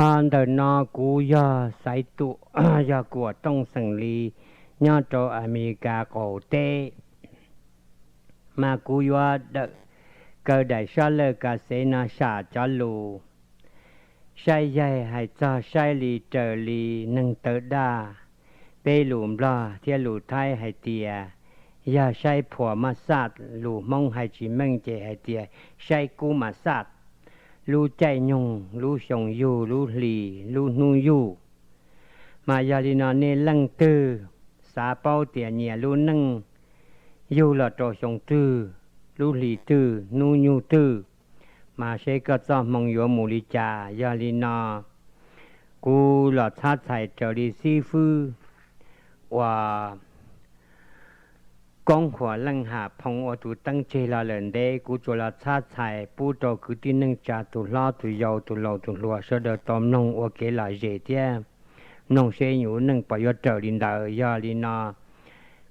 Ntawm no kuv yog Xaiv Tuam, yog Kuam Tooj xeem Lis, nyob rau Amelikas qaum teb. Mas kuv yuav kaw daim sab laj kas xev no sam cov lus saib yaig hais txog saib li raws li neeg tawv daj. Peb lus Nplog thiab lus Thaib hais tias yog saib phuam mas xaj, lus Hmoob hais tsis meej ces hais tias saib kub mas xaj, lub caij nyoog, lub xyoo yug, lub hlis, lub hnub yug. Mas yog li no nej leej twg xav paub tias nyias lub neej yug los rau xyoo twg, lub hlis twg, hnub yug twg, mas seb koj txoj hmoo yuav mus li cas. Yog li no kuv los txhab txhais raws li xib fwb uas Koob Huas Leej Ham Phoo ua tus teeb tseg los lawm ntev, kuv tsuas los txhab txhais pub rau kwv tij neej tsa tus hlob tus yau tus laus tus hluas sawv daws tau mloog ua kev lom zem thiab mloog seb yus lub neej puas yuav raws li ntawd. Yog li no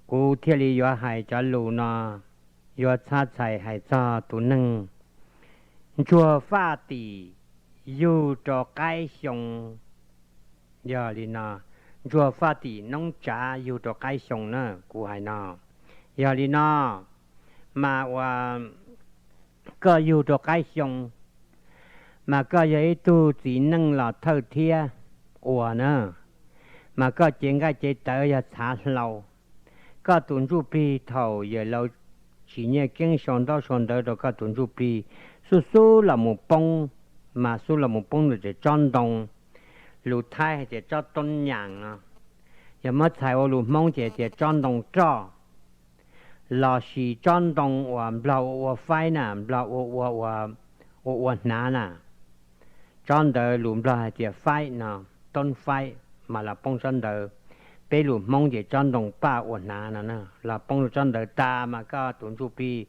kuv thiaj li yuav hais cov lus no, yuav txhab txhais hais txog tus neeg ntsuag faj tim yug rau qaib xyoo. Yog li no, ntsuag faj tim noob tsav yug rau qaib xyoo na, kuv hais no. Yog li no, mas ua koj yug rau qaib xyoo, mas koj yog ib tug txiv neej los thawj thiab ua na, mas koj cev nqaij cev tawv yog txhav hlau. Koj tus ntsuj plig thaum yawm laus tsim nyiaj keeb sau ntaub sau ntawv rau koj tus ntsuj plig, xub xub los mus poob, mas xub los mus poob ntawm tsob ntoo, lus Thaib hais tias tsob toob nyas no, yog muab txhais ua lus Hmoob ces tias tsob ntoo roj, lossis tsob ntoo uas Nplog ua ua faib na, Nplog ua ua ua ua hnav na. Tsob ntawd lus Nplog hais tias faib no, toob faib, mas los poob tsob ntawd. Peb lus Hmoob ces tsob ntoo paj ua hnav no, los poob rau tsob ntawd tas mas koj tus ntsuj plig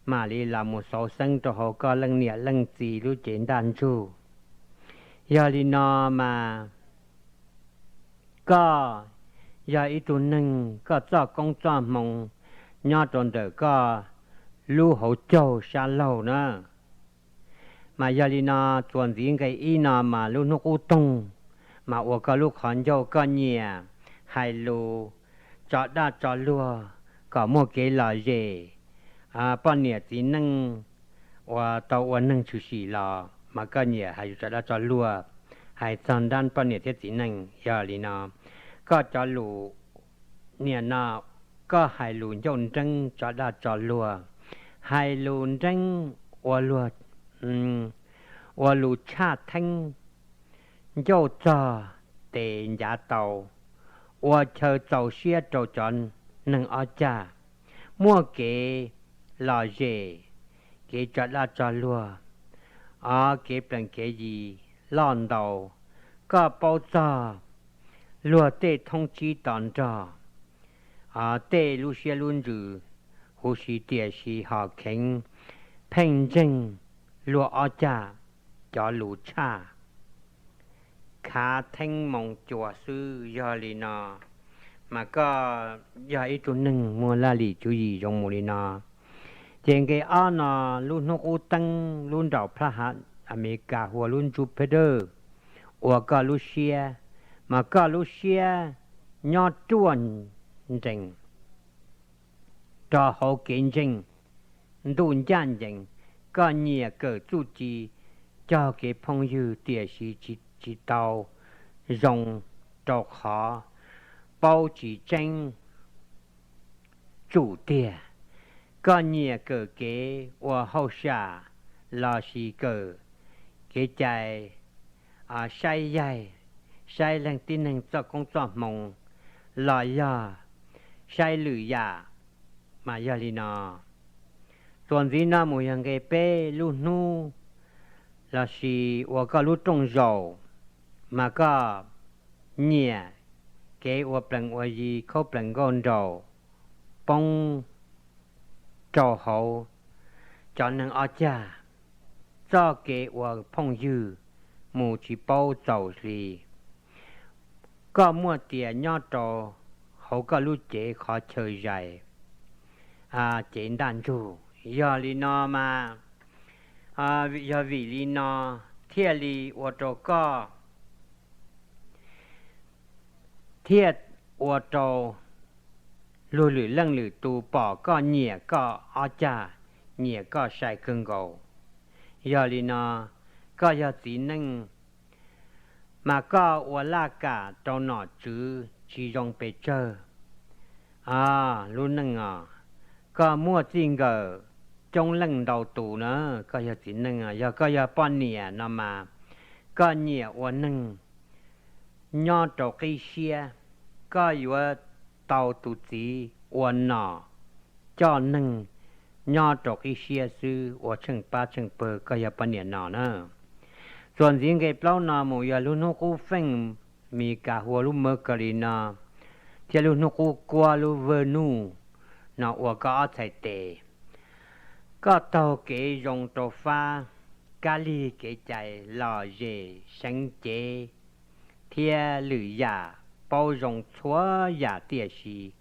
mam li los mus xauv xeeb rau hauv koj leej niam leej txiv lub cev ntaj ntsug. Yog li no mas koj yog ib tug neeg koj txoj koob txoj hmoo nyob rau ntawm koj lub hauv caug sab laug na. Mas yog li no, txuas ntxiv nqe ib no mas lub hnub qub toog, mas ua koj lub qhov ncauj koj nyiam hais lus tso daj tso luag kom muaj kev lom zem. Poj niam txiv neej uas tau ua neeg tshwm sim los mas koj nyiam hais lus tso daj tso luag, hais txog nrab poj niam thiab txiv neej. Yog li no, koj cov lus niaj no, koj hais lus ncauj nreeb tso daj tso luag, hais lus nreeb ua luag, ua lus tshaj theeb, ncauj txog tes ncav tau, ua chaw txaus siab rau cov neeg ob cag, muaj kev lom zem, kev tso daj tso luag, o kev plees kev yi loj ntau. Koj paub txog luag tej thoob tsib to nrog, o tej lub siab lub ntsws huv si tiam sis ho kheev pheej ntseeg luag ob cag cov lus tshaj khav theeb moo cua xwb. Yog li no, mas koj yog ib tug neeg muaj laj lim tswv yim zoo mus li no, ces nqe ob no, lub hnub qub teeb lub nraum plab hav Amelikas hu ua lub Jupiter, ua koj lub siab, mas koj lub siab nyob ruaj nrees rau hauv kev ntseeg ntuj ncaj ncees. Koj nyiam kawm txuj ci, cog kev phooj ywg tiam sis tsis tau zoo rau qhov paub tsis tseeb tsum tiag. Koj nyiam kawm kev ua hauj sam lossis kawm kev cai, saib yaig, saib leej tib neeg txoj koob txoj hmoo los yog saib lwm yam. Mas yog li no, txuas ntxiv no mus yog nqe peb, lub hnub lossis ua koj lub rooj zaum, mas koj nyiam kev ua plees ua yi, khaub plees nkauj nraug poob rau hauv cov neeg ob cag, txoj kev ua phooj ywg mus tsis paub txaus hli. Koj muaj tias nyob rau hauv koj lub cev qhov chaw zais, cev ntaj ntsug. Yog li no mas, yog vim li no thiaj li ua rau koj thiaj ua rau luag lwm leej lwm tus pom koj nyiam koj ob cag, nyiam koj sai kawg nkaus. Yog li no, koj yog txiv neej mas koj ua laj kam rau nom tswv tsis zoo pes tsawg. Lub neej os, koj muaj txij nkawm coob leej ntau tus na, koj yog txiv neej. Yog koj yog poj niam no mas koj nyiam ua neeg nyob rau qib siab, koj yuav tau tus txiv ua nom coj neeg nyob rau qib siab xwb, ua tsheej pab tsheej pawg, koj yog poj niam no na. Txuas ntxiv nqe plaub no mus yog lub hnub qub feej, Mis Kas Hua lub Mercury no, thiab lub hnub qub kuab lub Venus no ua koj ob txhais tes. Koj taug kev zoo rau fab, kab lig kev cai, lom zem seev cev, thiab lwm yam paub zoo txhua yam, tiam sis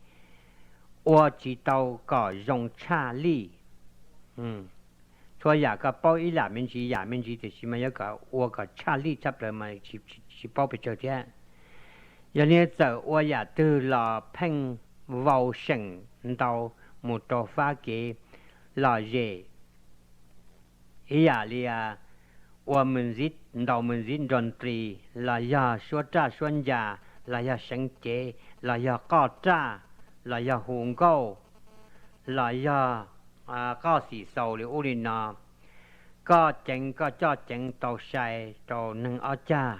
ua tsis tau kom zoo tshaj lij. Txhua yam koj paub ib lam me ntsis yam me ntsis, tiam sis mas yuav kom ua kom tshaj lij tshaj plaws mas tsis paub pes tsawg thiab. Yog li txawm ua yam twg los pheej vau seem ntau mus rau fab kev lom zem, ib yam li ua music, ntaus music nrog ntris, los yog suab raj suab ncas, los yog seev cev, los yog qoj raj, los yog hu nkauj, los yog qoj xim xaus li ub li no. Koj ceev, koj coj ceev tau sai rau neeg ob cag,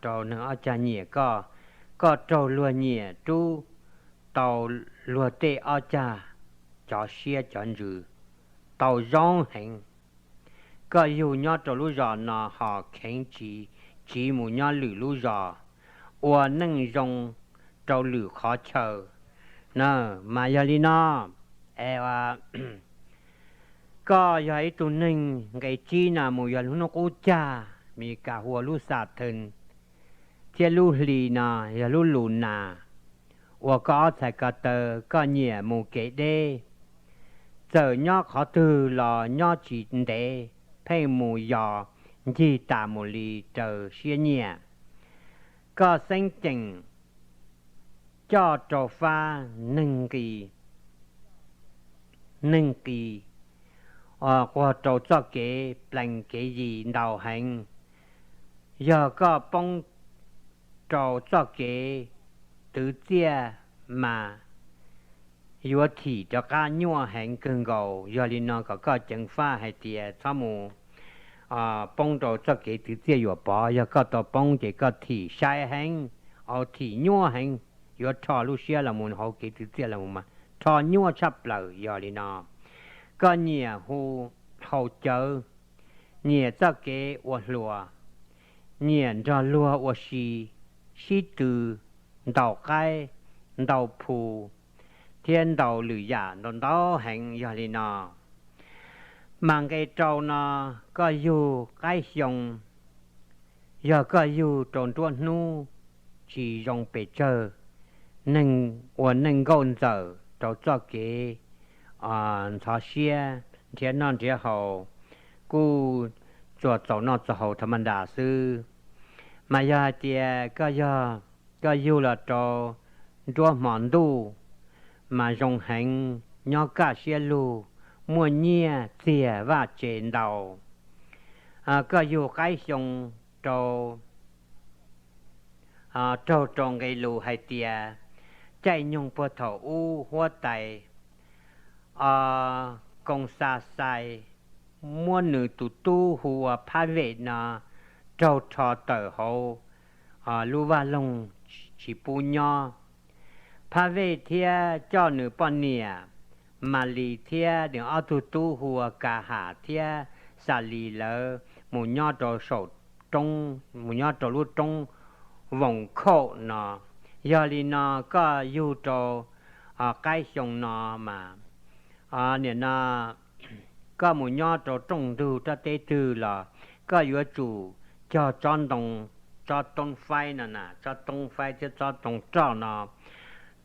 rau neeg ob cag nyiam koj, koj raug luag nyiam rub tau luag tej ob cag cov siab cov ntsws tau zoo heev. Koj yug nyob rau lub zos no ho kheev tsiv mus nyob lwm lub zos, ua neej zoo rau lwm qhov chaw na. Mas yog li no, koj yog ib tug neeg nqe tsib no mus yog lub hnub qub cag, Mis Kas Hua lub Saturn, thiab lub hli no yog lub lus nas, ua koj ob txhais ko taw, koj nyiam mus kev deb. Txawm nyob qhov twg los nyob tsis ntev, pheej mus yos ncig tas mus li raws siab nyiam. Koj xeeb ceem coj rau fab neeg nqi, neeg nqi, quag rau txoj kev plees kev yis ntau heev. Yog koj poob rau txoj kev twv txiaj mas yuav thim rov qab nyuaj heev kawg nkaus. Yog li no kom koj ceev faj hais tias txhob mus poob rau txoj kev twv txiaj yuam pov. Yog koj tau poob ces koj thim sai heev, au thim nyuaj heev, yuav rho lub siab los mus hauv kev twv txiaj los mus mas rho nyuaj tshaj plaws. Yog li no, koj nyiam hu haus cawv, nyiam txoj kev ua hluas, nyiam nrog luag ua si, sib tw, ntaus qaib, ntaus phu, thiab ntaus lwm yam ntau ntau heev. Yog li no, mas nqe rau no koj yug qaib xyoo, yog koj yug rau nruab hnub tsis zoo pes tsawg, neeg ua neej nkauj ntxawm rau txoj kev ntxhov siab, nrhiav noj nrhiav haus kuj tsuas txaus noj txaus haus tha ma ntas xwb. Mas yog hais tias koj yug los rau nruab hmo ntuj, mas zoo heev, nyob kaj siab lug, muaj nyiaj txiag vaj tse ntau. Koj yug qaib xyoo rau, raug rau nqe lus hais tias caij nyoog puag thaum ub huab tais Koo Xa Xais muab nws tus tub hu ua Phab Vej no raug rho tawm hauv lub vaj loog tsis pub nyob. Phab Vej thiab coj nws poj niam Mas Lis thiab nws ob tug tub hu ua Ka Ham thiab Xa Lis lawv mus nyob rau saum roob, mus nyob rau lub roob Voos Khauj no. Yog li no koj yug rau qaib xyoo no mas, nim no koj mus nyob rau rooj ntug rab teb twg los koj yuav tsum cog tsob ntoo, tsob toob faib no na, tsob toob faib thiab tsob ntoo roj no.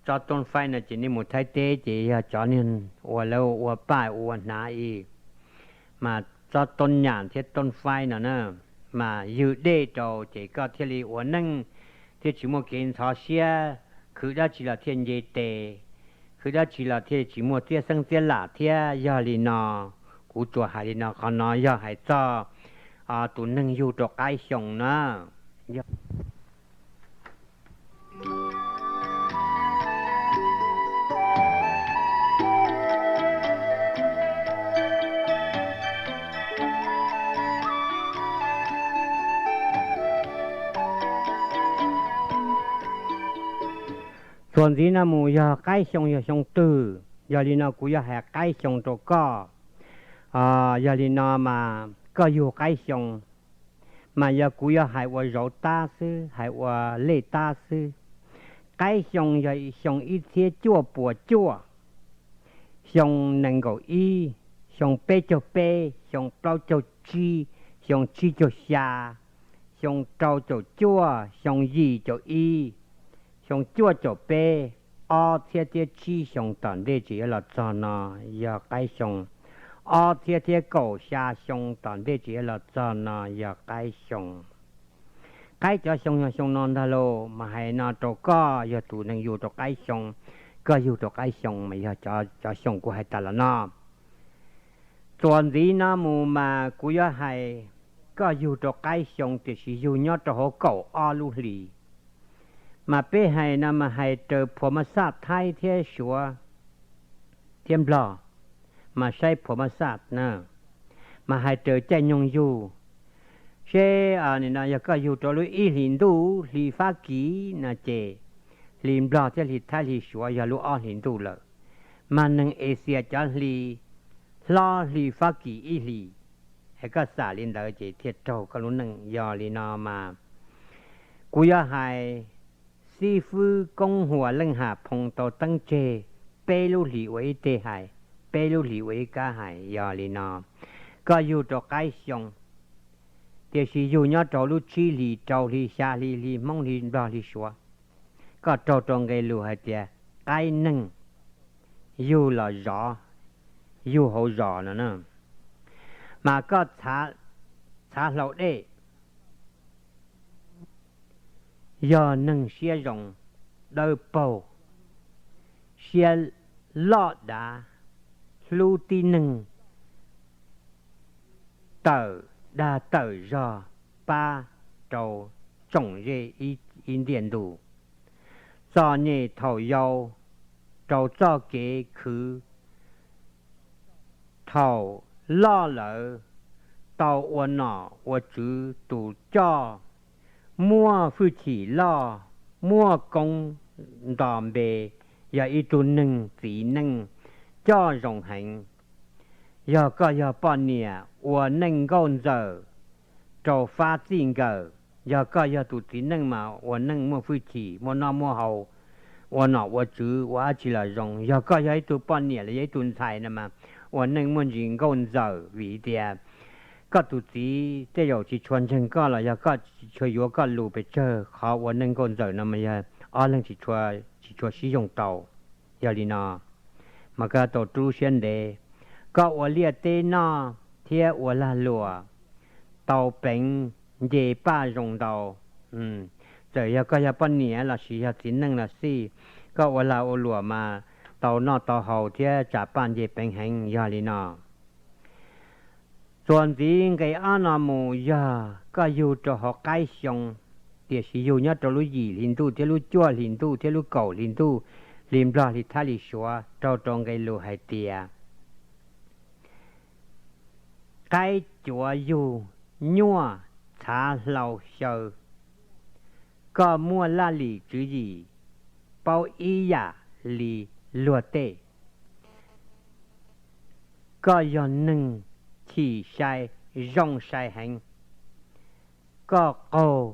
Tsob toob faib no ces nej mus Thaib teb ces yog cov niag uas lawv ua paj ua hnav i, mas tsob toob nyam thiab toob faib no na, mas ywg dej rau ces koj thiaj li ua neej thiaj tsis muaj kev ntxhov siab, khwv dab tsi los thiaj nce tes, khwv dab tsi los thiaj tsis muaj txiab xeeb txiab lam thiab. Yog li no, kuv tsuas hais li no, qhov no yog hais txog tus neeg yug rau qaib xyoo na. Txuas ntxiv no mus yog qaib xyoo yog xyoo twg, yog li no kuv yuav hais qaib xyoo rau koj. Yog li no mas koj yug qaib xyoo, mas yog kuv yuav hais ua zauv tab xwb, hais ua lej tab xwb. Qaib xyoo yog xyoo ib txhiab cuaj puas cuaj, xyoo nees nkaum ib, xyoo peb caug peb, xyoo plaub caug tsib, xyoo tsib caug xya, xyoo rau caum cuaj, xyoo yim caum ib, xyoo cuaj caum peb, ob txhiab thiab tsib xyoo tom ntej tseem yuav los txog no yog qaib xyoo. Ob txhiab thiab kaum xya xyoo tom ntej tseem yuav los txog no yog qaib xyoo. Qaib cov xyoo yog xyoo no ntag lauj, mas hais no rau koj yog tus neeg yug rau qaib xyoo, koj yug rau qaib xyoo mas yog cov xyoo kuv hais tas los no. Txuas ntxiv no mus mas kuv yuav hais koj yug rau qaib xyoo tiam sis yug nyob rau hauv kaum ob lub hli. Mas peb hais no mas hais raws phua mab xaj Thaib thiab Suav thiab Nplog, mas saib phua mab xaj na, mas hais raws caij nyoog yug. Seb nim no yog koj yug rau lub ib hlis ntuj hli Fab Kis no ces hli Nplog thiab hli Thaib hli Suav yog lub ob hlis ntuj lawm. Mas neeg Axias cov hli hlob hli Fab Kis ib hlis, es koj xam li ntawd ces thiaj raug koj lub neej. Yog li no mas kuv yuav hais xib fwb Koob Huas Leej Ham Phoo tau teeb tseg peb lub hlis ua ib teg hais, peb lub hlis ua ib kab hais. Yog li no koj yug rau qaib xyoo, tiam sis yug nyob rau lub tsib hlis, rau hli, xya hli, hli Hmoob, hli Nplog, hli Suav, koj raug rau nqe lus hais tias qaib neeg yug los zov, yug hauv zos no na. Mas koj txhav hlau dej, yog neeg siab zoo, dawb paug, siab loj dav, hlub tib neeg, tawm dag tawm zog pab rau tsoom zej ib ntiaj ntus. Txom nyem thaum yau rau txoj kev khwv, thaum loj lawm tau ua nom ua tswv tus coj, muaj hwj chim loj, muaj koob nto npe, yog ib tug neeg txiv neej coj zoo heev. Yog koj yog poj niam ua neej nkauj ntxawm rau fab txij nkawm, yog koj yog tus txiv neej mas ua neej muaj hwj chim, muaj noj muaj haus, ua nom ua tswv, ua dab tsi los zoo. Yog koj yog ib tug poj niam los yog ib tug ntxhais no mas ua neej muaj ntsis nkauj ntxawm, vim tias koj tus txiv tej zaum tsis tshua ntseeg koj los yog koj tsis tshua yuav koj lus pes tsawg, qhov ua neej nkauj ntxawm no mas yog ob leeg tsis tshua sib yoog tau. Yog li no mas koj tau rub siab ntev, koj ua liaj teb noj thiab ua lag luam tau peev nce paj zoo ntau. Txawm yog koj yog poj niam lossis yog txiv neej los xij, koj ua lag ua luam mas tau noj tau haus thiab tsam paj nce peev heev. Yog li no, txuas ntxiv nqe ob no mus yog koj yug rau hauv qaib xyoo, tiam sis yug nyob rau lub yim hli ntuj thiab lub cuaj hli ntuj thiab lub kaum hli ntuj, hli Nplog, hli Thaib, hli Suav, raug rau nqe lus hais tias qaib cuav yug nyuaj txhav hlau xyaw. Koj muaj laj lim tswv yim, paub ib yam li luag tej. Koj yog neeg chim sai, zoo sai heev. Koj qaug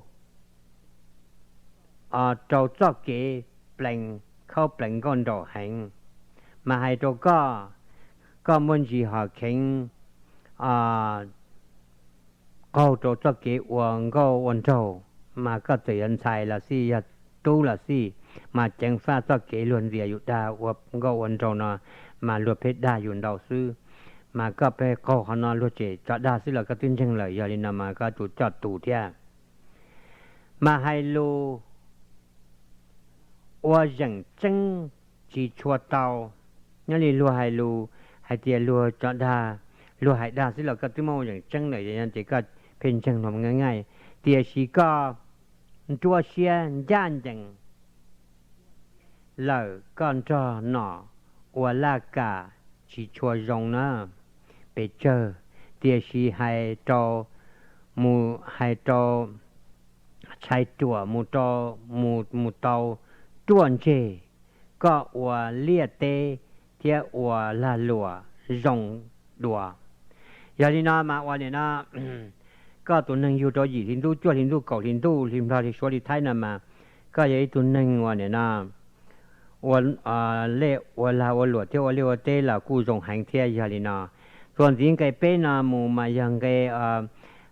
rau txoj kev plees khaub plees nkauj nraug heev, mas hais rau koj, koj muaj ntsis hom kheev qaug rau txoj kev ua nkauj ua nraug. Mas koj txawm yog ntxhais los xij, yog tub los xij, mas ceev faj txoj kev luag ntxias yus dag ua nkauj ua nraug no, mas luag pheej dag yus ntau xwb. Mas koj pheej qaug qhov no, luag tseem tso dag xwb los koj twb ntseeg lawm. Yog li no mas koj tus coj tus thiab. Mas hais lus ua zeem tseeb tsis tshua tau. Nyob li luag hais lus hais tias luag tso dag, luag hais dag xwb los koj twb muab ua zeem tseeb lawm, yog tias koj pheej ntseeg luag naj ngaij, tiam sis koj nruab siab ncaj ncees lawm koj nrog nom ua laj kam tsis tshua zoo na, pes tsawg. Tiam sis hais rau, mus hais rau tshai ruam mus rau, mus mus tau ruaj ntseg, koj ua liaj teb thiab ua lag luam zoo dua. Yog li no mas ua nim no koj tus neeg yug rau yim hli ntuj, cuaj hli ntuj, kaum hli ntuj, hli Nplog, hli Suav, hli Thaib no mas koj yog ib tug neeg ua nim no ua lej ua lag ua luam thiab ua liaj ua teb los kuj zoo heev thiab. Yog li no, txuas ntxiv nqe peb no mus mas yog nqe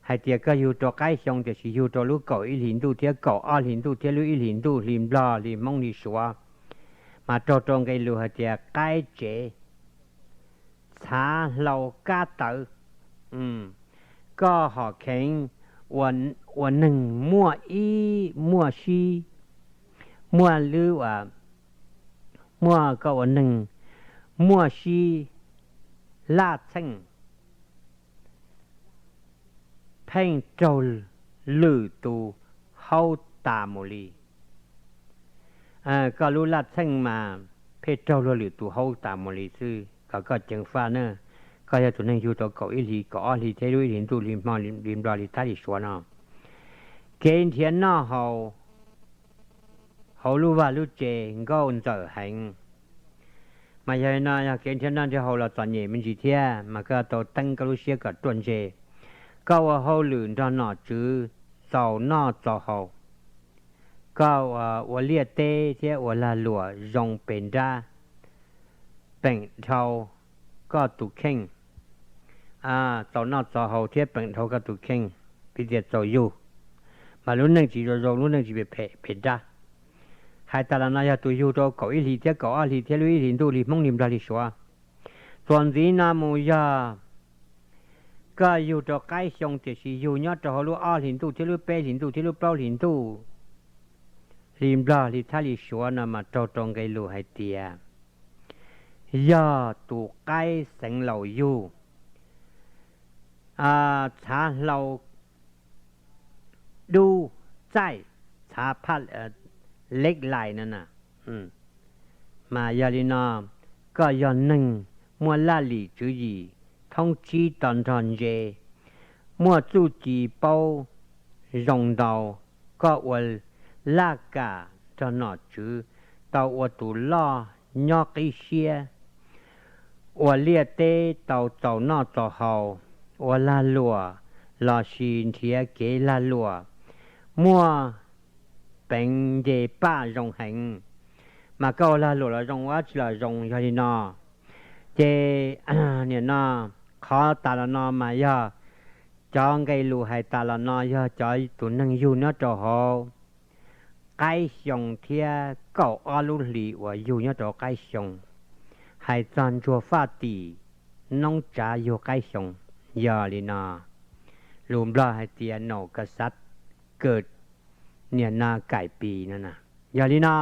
hais tias koj yug rau qaib xyoo tiam sis yug rau lub kaum ib hlis ntuj thiab kaum ob hlis ntuj thiab lub ib hlis ntuj hli Nplog, hli Hmoob, hli Suav, mas raug rau nqe lus hais tias qaib tsev txhav hlau kab tawv. Koj hom kheev ua neeg muaj ib muaj sib, muaj lub, muaj koj ua neeg muaj sib laj txheej pheej raug lwm tus haub tas mus li. Koj lub laj txheej mas pheej raug luag lwm tus haub tas mus li xwb, kom koj ceev faj na. Koj yog tus neeg yug rau kaum ib hlis, kaum ob hlis thiab lub ib hlis ntuj hli Hmoob, hli Nplog, hli Thaib, hli Suav no, kev nrhiav noj haus hauv lub vaj lub tsev nkauj ntxawm heev. Mas yog li no yog kev nrhiav noj nrhiav haus los txom nyem me ntsis thiab mas koj tau teeb koj lub siab kom ruaj ntseg. Koj ua hauj lwm nrog nom tswv txaus noj txaus haus. Koj ua liaj teb thiab ua lag luam zoo pes nrab, peem dhau koj tus kheej, txaus noj txaus haus thiab peem dhau koj tus kheej, piv tias txaus yug, mas lub neej tsis zoo zoo, lub neej tsis phem phem nrab. Hais tas los no yog tus yug rau kaum ib hlis thiab kaum ob hlis thiab lub ib hlis ntuj hli Hmoob, hli Nplog, hli Suav. Txuas ntxiv no mus yog koj yug rau qaib xyoo tiam sis yug nyob rau hauv lub ob hlis ntuj thiab lub peb hlis ntuj thiab lub plaub hlis ntuj, hli Nplog, hli Thaib, hli Suav no mas raug rau nqe lus hais tias yog tus qaib xeev laus yug, txhav hlau dub txaij, txhav phaj leb lais no na. Mas yog li no, koj yog neeg muaj laj lim tswv yim, thoob tsib to nrog ntse, muaj txuj ci paub zoo ntau, koj ua laj kam nrog nom tswv tau ua tus loj nyob qib siab, ua liaj teb tau txaus noj txaus haus, ua lag luam lossis nrhiav kev lag luam muaj peev nce paj zoo heev. Mas koj ua lag luam los zoo, ua dab tsi los zoo. Yog li no ces nim no qhov tas los no mas yog cov nqe lus hais tas los no yog cov tus neeg yug nyob rau hauv qaib xyoo thiab kaum ob lub hlis uas yug nyob rau qaib xyoo. Hais txog ntsuag faj tim noob tsav yug qaib xyoo, yog li no, lus Nplog hais tias nau ka xav kawm niam na kaim pis no na. Yog li no,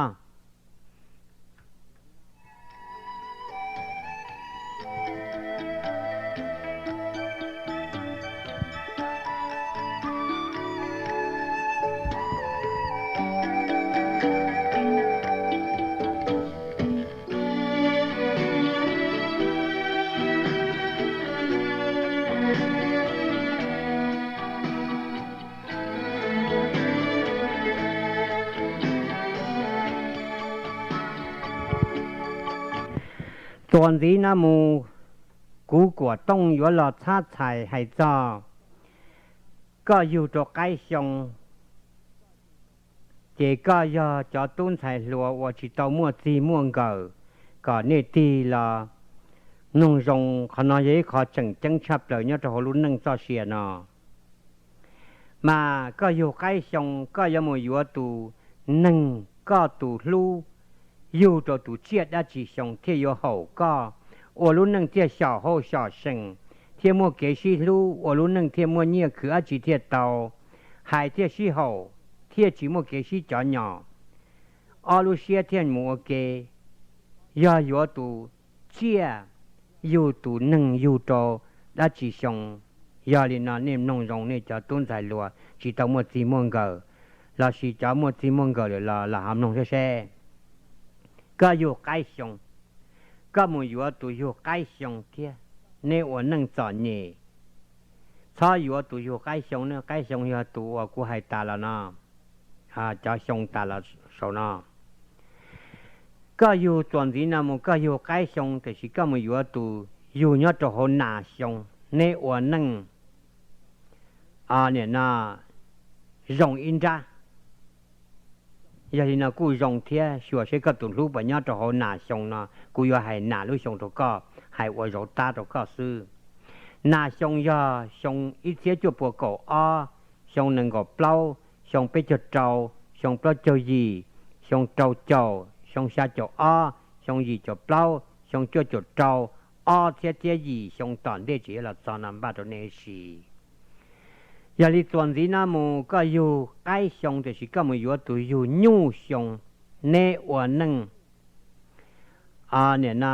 txuas ntxiv no mus, kuv Kuam Tooj yuav los txhab txhais hais txog koj yug rau qaib xyoo, ces koj yog cov tub ntxhais hluas uas tsis tau muaj txig muaj nkawm, kom nej tig los mloog zoo. Qhov no yog ib qho tseem ceeb tshaj plaws nyob rau hauv lub neej txoj sia no. Mas koj yug qaib xyoo, koj yuav mus yuav tus neeg koj tus hlub yug rau tus tsiaj dab tsi xyoo thiaj yuav haum koj, ua lub neej thiaj xyom hauj xyom seem, thiaj muaj kev sib hlub, ua lub neej thiaj muaj nyiaj khwv dab tsi thiaj tau, hais thiaj sib haum, thiaj tsis muaj kev sib cov nyom. ob lub siab thiaj mus ua ke. Yog yuav tus tsiaj, yug tus neeg yug rau dab tsi xyoo. Yog li no nej mloog zoo, nej cov tub ntxhais hluas tsis tau muaj txij muaj nkawm, lossis cov muaj txij muaj nkawm lawm los los ho mloog seb seb. Koj yug qaib xyoo, koj mus yuav tus yug qaib xyoo thiab, neb ua neej txom nyem. Txhob yuav tus yug qaib xyoo ne, qaib xyoo yog tus uas kuv hais tas los no, cov xyoo tas los saum no. Koj yug txuas ntxiv no mus koj yug qaib xyoo, tiam sis koj mus yuav tus yug nyob rau hauv nas xyoo, neb ua neej niam no zoo ib nrab. Yog li no kuj zoo thiab, xyuas seb koj tus hlub puas nyob rau hauv nas xyoo no, kuv yuav hais nas lub xyoo rau koj, hais ua zauv tab rau koj xwb. Nas xyoo yog xyoo ib txhiab cuaj pua kaum ob, xyoo nees nkaum plaub, xyoo peb caug rau, xyoo plaub caug yim, xyoo rau caum, xyoo xya caum ob, xyoo yim caum plaub, xyoo cuaj caum rau, ob txhiab thiab yim xyoo tom ntej tsis yuav los txog no npaj rau nej ib si. Yog li txuas ntxiv no mus koj yug qaib xyoo, tiam sis koj mus yuav tus yug nyuj xyoo, neb ua neej niam no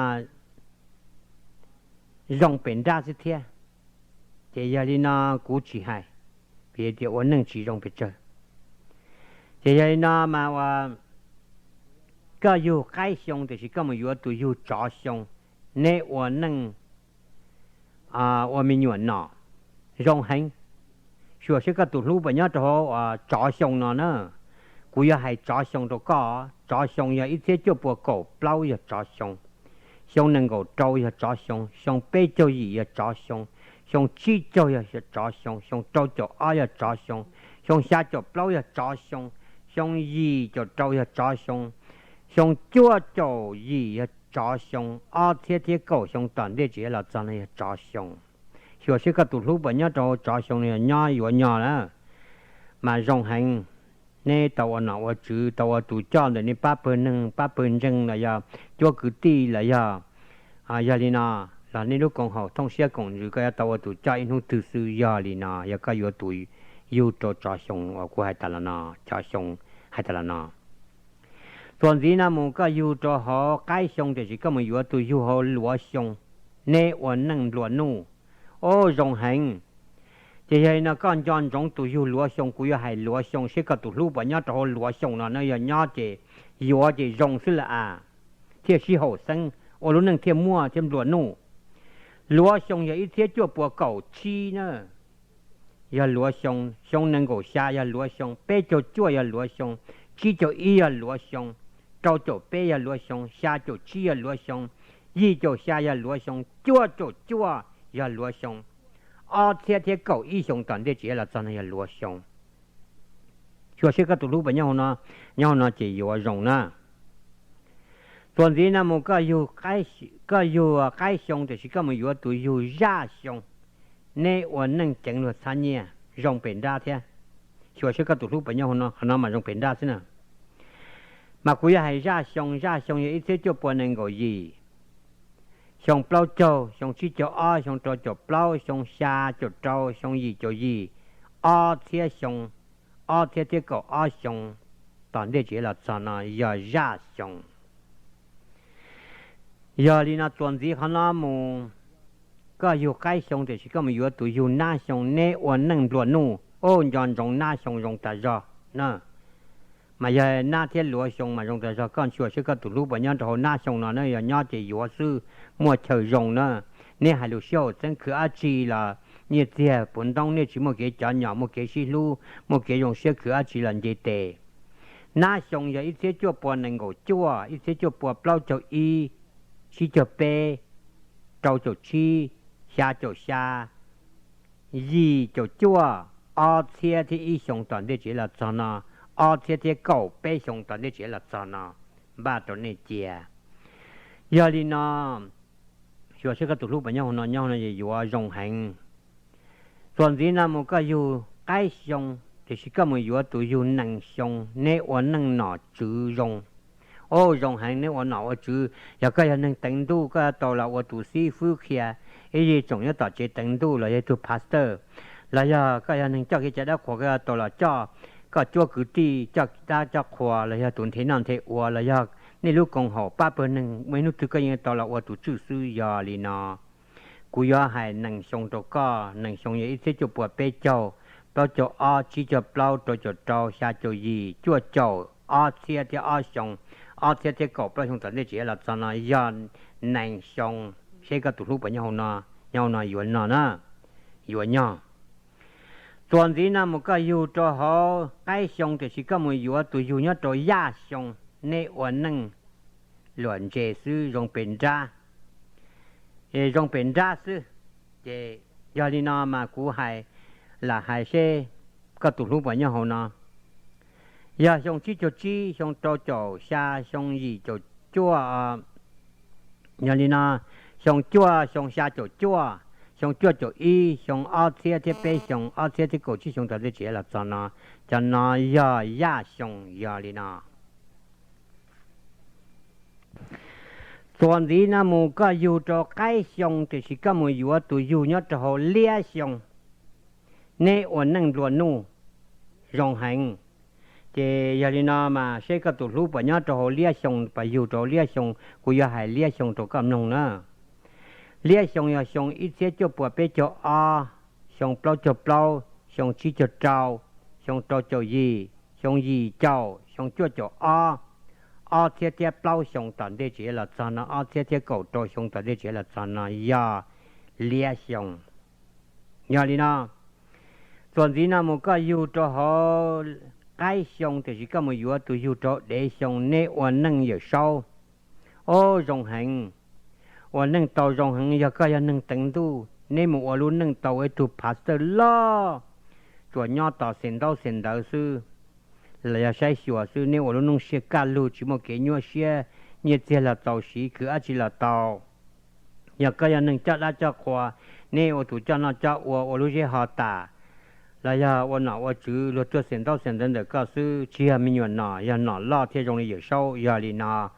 zoo pes nrab xwb thiab. Ces yog li no kuv tsis hais, vim tias ua neej tsis zoo pes tsawg. Ces yog li no mas ua koj yug qaib xyoo, tiam sis koj mus yuav tus yug tsov xyoo, neb ua neej ua me nyuam nom zoo heev. Xyuas seb koj tus hlub puas nyob rau hauv tsov xyoo no na. Kuv yuav hais tsov xyoo rau koj. Tsov xyoo yog ib txhiab cuaj pua kaum plaub yog tsov xyoo, xyoo nees nkaum rau yog tsov xyoo, xyoo peb caug yim yog tsov xyoo, xyoo tsib caug yog tsov xyoo, xyoo rau caum ob yog tsov xyoo, xyoo xya caum plaub yog tsov xyoo, xyoo yim caum rau yog tsov xyoo, xyoo cuaj caum yim yog tsov xyoo, ob txhiab thiab kaum xyoo tom ntej tsis yuav los txog no yog tsov xyoo. Xyuas seb koj tus hlub puas nyob rau hauv tsov xyoo no, yog nyob yuav nyog na, mas zoo heev. Neb tau ua nom ua tswv, tau ua tus coj ntawm nej pab pawg neeg pab pawg ntseeg los yog cuab kwv tij los yog. Yog li no los nej lub koom haum thooj siab koom ntsws koj yuav tau ua tus coj ib hnub twg xwb. Yog li no yog koj yuav tus yug rau tsov xyoo uas kuv hais tas los no, tsov xyoo hais tas los no. Txuas ntxiv no mus koj yug rau hauv qaib xyoo, tiam sis koj mus yuav tus yug hauv luav xyoo, neb ua neej nplua nuj, o zoo heev. Ces yog li no koj nco ntsoov tus yug luav xyoo, kuv yuav hais luav xyoo seb koj tus hlub puas nyob rau hauv luav xyoo no na, yog nyob ces yuav ces zoo xwb lawm as, thiaj sib haum xeeb, ua lub neej thiaj muaj thiab nplua nuj. Luav xyoo yog ib txhiab cuaj pua kaum tsib na, yog luav xyoo, xyoo nees nkaum xya yog luav xyoo, peb caug cuaj yog luav xyoo, tsib caug ib yog luav xyoo, rau caum peb yog luav xyoo, xya caum tsib yog luav xyoo, yim caum xya yog luav xyoo, cuaj caum cuaj yog luav xyoo, ob txhiab thiab kaum ib xyoo tom ntej tsis yuav los txog no yog luav xyoo. Xyuas seb koj tus hlub puas nyob hauv no, nyob hauv no ces yuav zoo na. Txuas ntxiv no mus koj yug qaib xyoo, tiam sis koj mus yuav tus yug zaj xyoo, neb ua neej ceev luag txhab nyiaj zoo pes nrab thiab. Xyuas seb koj tus hlub puas nyob hauv no, qhov no mas zoo pes nrab xwb na. Mas kuv yuav hais zaj xyoo, zaj xyoo yog ib txhiab cuaj pua nees nkaum yim, xyoo plaub caug, xyoo tsib caug ob, xyoo rau caum plaub, xyoo xya caum rau, xyoo yim caum yim, ob txhiab xyoo, ob txhiab thiab kaum ob xyoo tom ntej tsis yuav los txog no yog zaj xyoo. Yog li no txuas ntxiv qhov no mus, koj yug qaib xyoo tiam sis koj mus yuav tus yug nab xyoo, neb ua neej nplua nuj, o nco ntsoov nab xyoo zoo tas zog na. Mas yog nab thiab luav xyoo mas zoo tas zog, koj xyuas seb koj tus hlub puas nyob rau hauv nab xyoo no na, yog nyob ces yuav xwb, muaj chaw zoo na. Neb hais lus sib haum xeeb khwv dab tsi los nyiaj txiag puv ntoob, nej tsis muaj kev cov nyom, muaj kev sib hlub, muaj kev zoo siab khwv dab tsi los nce tes. Nab xyoo yog ib txhiab cuaj pua nees nkaum cuaj, ib txhiab cuaj pua plaub caug ib, tsib caug peb, rau caum tsib, xya caum xya, yim caum cuaj, ob txhiab thiab ib xyoo tom ntej tsis los txog no, ob txhiab thiab kaum peb xyoo tom ntej tsis los txog no, npaj rau nej cia. Yog li no, xyuas seb koj tus hlub puas nyob hauv no, nyob hauv no yuav zoo heev. Txuas ntxiv no mus koj yug qaib xyoo, tiam sis koj mus yuav tus yug nees xyoo, neb ua neej nom tswv zoo. O zoo heev, neb ua nom ua tswv, yog koj yog neeg teev ntuj koj yuav tau los ua tus xib fwb qhia ib yig tsoom nyob tom tsev teev ntuj los yog ib tug pastor, los yog koj yog neeg coj kev cai dab qhuas koj yuav tau los coj koj cuab kwv tij coj dab coj qhua los yog tus nthe noj nthe ua los yog nej lub koom haum pab pawg neeg, muaj ib hnub twg koj yeej tau los ua tus tswj xwb. Yog li no, kuv yuav hais nees xyoo rau koj. Nees xyoo yog ib txhiab cuaj puas peb caug, plaub caug ob, tsib caug plaub, rau caum rau, xya caum yim, cuaj caum ob txhiab thiab ob xyoo, ob txhiab thiab kaum plaub xyoo tom ntej tsis los txog no yog nees xyoo. Seb koj tus hlub puas nyob hauv no, nyob hauv no yuav no na, yuav nyob. Txuas ntxiv no mus koj yug rau hauv qaib xyoo, tiam sis koj mus yuav tus yug nyob rau yaj xyoo, neb ua neej luam ntse xwb, zoo pes nrab, zoo pes nrab xwb. Ces yog li no mas kuv hais, lam hais seb koj tus hlub puas nyob hauv no. Yog xyoo tsib caug tsib, xyoo rau caum xya, xyoo yim caum cuaj, yog li no, xyoo cuaj, xyoo xya caum cuaj, xyoo cuaj caum ib, xyoo ob txhiab thiab peb xyoo, ob txhiab thiab kaum tsib xyoo tom ntej tsis los txog no, cov no yog yaj xyoo. Yog li no, txuas ntxiv no mus koj yug rau qaib xyoo, tiam sis koj mus yuav tus yug nyob rau hauv liab xyoo, neb ua neej nplua nuj zoo heev. Ces yog li no mas seb koj tus hlub puas nyob rau hauv liab xyoo, puas yug rau hauv liab xyoo, kuv yuav hais liab xyoo rau koj mloog na. Liab xyoo yog xyoo ib txhiab cuaj puas peb caug ob, xyoo plaub caug plaub, xyoo tsib caug rau, xyoo rau caum yim, xyoo yim caum, xyoo cuaj caum ob, ob txhiab thiab plaub xyoo tom ntej tsis los txog no, ob txhiab thiab kaum rau xyoo tom ntej tsis los txog no yog liab xyoo. Yog li no, txuas ntxiv no mus koj yug rau hauv qaib xyoo, tiam sis koj mus yuav tus yug rau dev xyoo, neb ua neej Yawm Saub, o, zoo heev, ua neej tau zoo heev. Yog koj yog neeg teev ntuj, neb mus ua lub neej tau ib tug phav txawj loj, tsuas nyob tos xes ntaub xes ntawv xwb, los yog saib xyuas xwb, neb ua lub neej siab kaj lug, tsis muaj kev nyuaj siab, nyiaj txiag los txaus siv, khwv dab tsi los tau. Yog koj yog neeg coj dab coj qhua, neb ua tus coj noj coj ua, ua lub zeb ho tas, los yog ua nom ua tswv, luag tuaj xes ntaub xes ntawv ntawm koj xwb, tsis yog me nyuam nom, yog nom loj thiaj zoo li Yawm Saub. Yog li no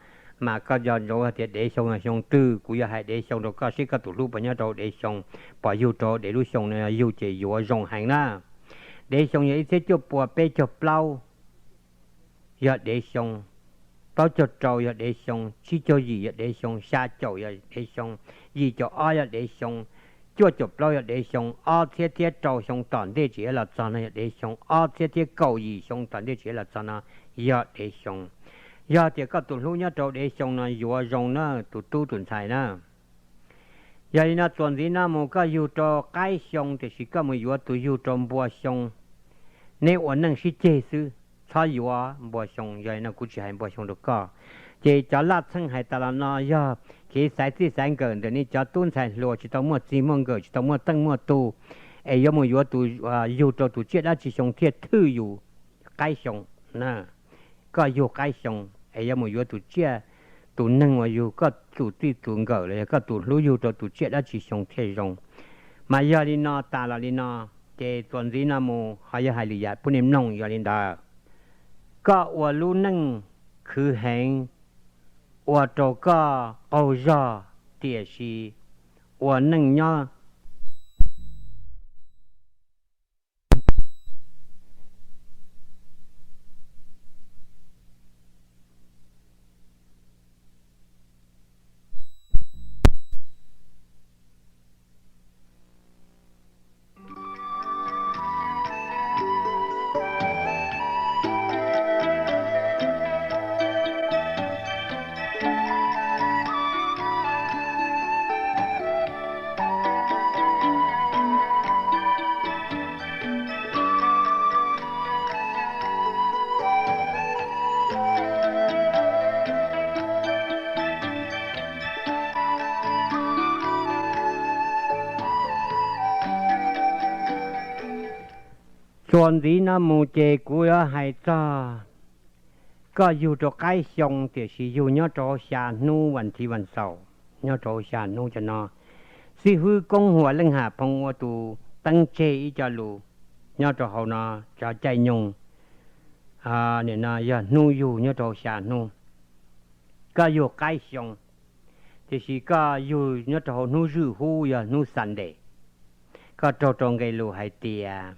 mas koj nco ntsoov hais tias dev xyoo yog xyoo twg, kuv yuav hais dev xyoo rau koj, seb koj tus hlub puas nyob rau dev xyoo, puas yug rau dev lub xyoo no. Yog yug ces yuav zoo heev na. Dev xyoo yog ib txhiab cuaj puas peb caug plaub, yog dev xyoo, plaub caug rau yog dev xyoo, tsib caug yim yog dev xyoo, xya caum yog dev xyoo, yim caum ob yog dev xyoo, cuaj caum plaub yog dev xyoo, ob txhiab thiab rau xyoo tom ntej tsis los txog no yog dev xyoo, ob txhiab thiab kaum yim xyoo tom ntej tsis los txog no yog dev xyoo. Yog tias koj tus hlub nyob rau dev xyoo no yuav zoo na tus tub tus ntxhais na. Yog li no txuas ntxiv no mus koj yug rau qaib xyoo, tiam sis koj mus yuav tus yug rau npua xyoo, neb ua neej sib ceg xwb, txhob yuav npua xyoo. Yog li no kuv tsis hais npua xyoo rau koj. Ces cov laj txheej hais tas los no yog kev xaiv txij xaiv nkawm ntawm nej cov tub ntxhais hluas tsis tau muaj txij muaj nkawm, tsis tau muaj teej muaj tug, es yuav mus yuav tus, yug rau tus tsiaj dab tsi xyoo thiaj thwj yus qaib xyoo. Koj yug qaib xyoo es yuav mus yuav tus tsiaj, tus neeg uas yug koj tus txij tus nkawm los yog koj tus hlub yug rau tus tsiaj dab tsi xyoo thiaj zoo. Mas yog li no tas los li no, ces txuas ntxiv no mus ho yog hais lwm yam pub nej mloog. Yog li ntawd, koj ua lub neej khwv heev, ua rau koj qaug zog, tiam sis ua neej nyob Txuas ntxiv no mus ces kuv yuav hais txog koj yug rau qaib xyoo, tiam sis yug nyob rau hauv xya hnub vas thiv vas xaum, nyob rau hauv xya hnub cov no. Xib hwb Koob Huas Leej Ham Phoo ua tus teeb tseg ib co lus nyob rau hauv no, cov caij nyoog, nim no yog hnub yug nyob rau hauv xya hnub. Koj yug qaib xyoo, tiam sis koj yug nyob rau hauv hnub zwj hub yog hnub Sunday. Koj raug rau nqe lus hais tias